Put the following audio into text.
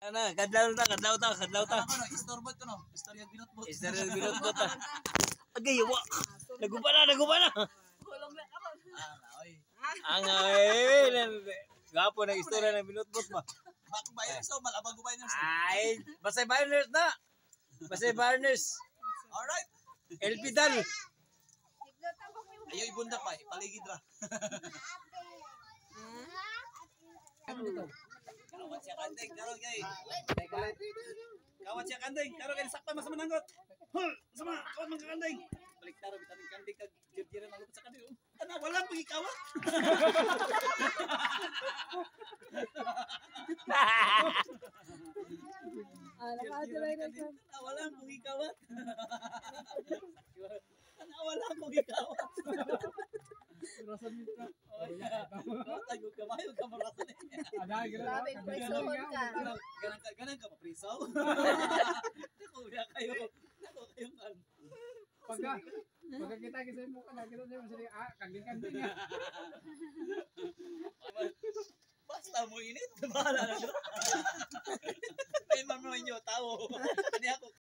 Ana, kadlaw ta, kadlaw ta, kadlaw ta. Ano, istorbot ko no. Istorya binotbot. Istorya binotbot ta. Agay, wa. Naguba na, naguba na. Kulong na ako. Ah, oy. Ang ay, gapo nag istorya ng binotbot ba. Bako ba yun? So, malabag ko ba yun? Ay, basta banners na. Basta banners. Alright. LP Dal. Ayaw ibundak pa, ipaligid ra. Kawat siya kanding, karon kay. Kawat siya kanding, karon kay sakpan mas mananggot. Hul, sama, kawat man ka kanding. Balik taro bitan ng kanding kag jirjiran ang lupot sa kanding. Ana wala pag ikawat. Ah, nakaadalay na siya. Ana wala pag ikawat. Ana wala pag ikawat. Kawat ay kamayo ka marasan. Grabe, presohon ka. Ganan ka maprisaw. Naku, ya kayo. Naku, kayo kan. Pagka pagka kita kasi mo ka kita siya sila ah kanding kanding. Basta mo init. Bahala na. Ay, mamaw nyo, tao. Ani ako